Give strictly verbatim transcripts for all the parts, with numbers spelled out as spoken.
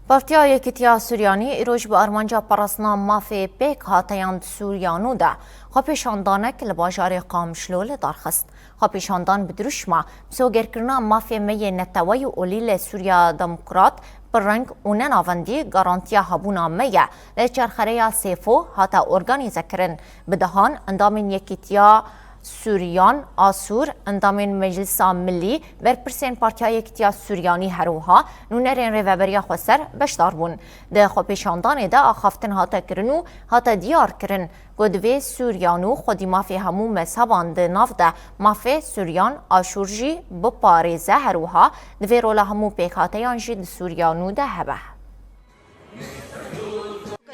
Partiya Yekîtiya Suryanî îroj bi armanca parastina mafê pêkhateyan di Sûriya nû de xwepêşandanek li bajarê Qamişlo li dar xist. Xwepêşandan bi dirûşma misogerkirina mafê me yê neteweyî olî li Sûriya Demokrat, pirreng û nenavendî garantiya hebûna me ye li çarxereya Sêfo hate organîzekirin. Bi dehan endamên Yekîtiya Suryan, Asûr, endamên Meclisa Milî, berpirsên Partiya Yekîtiya Suryanî her wiha nûnerên Rêveberiya Xweser beşdar bûn. Di xwepêşandanê de axaftin hate kirin û hate diyar kirin ku divê Suryan û xwedî mafê hemû mezheban di nav de mafê Suryan, Aşûr jî biparêze, her wiha divê rola hemû pêkhateyan jî di Sûriya nû de hebe.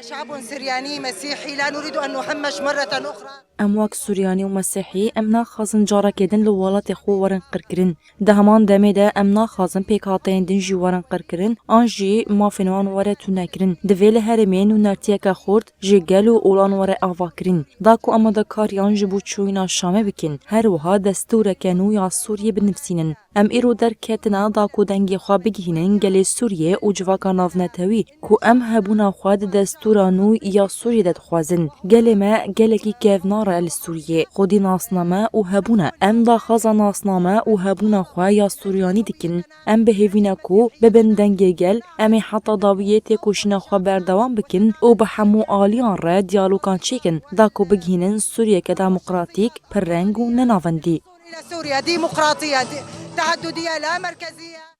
كشعب سرياني مسيحي لا نريد أن نهمش مرة أخرى. Em wek Suryanî û Mesîhî, em naxwazin carekê din li welatê xwe werin qirkirin. Di heman demê de em naxwazin pêkhateyên din jî werin qirkirin, an jî mafên wan were tûnekirin. Divê li herêmê nûnertiyeke xurt ji gel û olan were avakirin, da ku amadekariyan ji bo çûyîna Şamê bikin, her wiha destûreke nû ya Sûriyê binivîsînin. Em îro derketine da ku dengê xwe bigihînin gelê Sûriyê û civaka navnetewî ku em hebûna xwe di destûra nû ya Sûriyê de dixwazin. Gelê me gelekî kevnar e li Sûriyê. Xwedî nasname û hebûn e. Em daxwaza nasname û hebûna xwe ya Suryanî dikin. Em bi hêvî ne ku bibin dengê gel, em ê heta dawiyê têkoşîna xwe berdewam bikin û bi hemû aliyan re diyalogan çêkin da ku bigihînin Sûriyeke demokratîk, pirreng û nenavendî. إلى سوريا ديمقراطية، دي-، تعددية لا مركزية.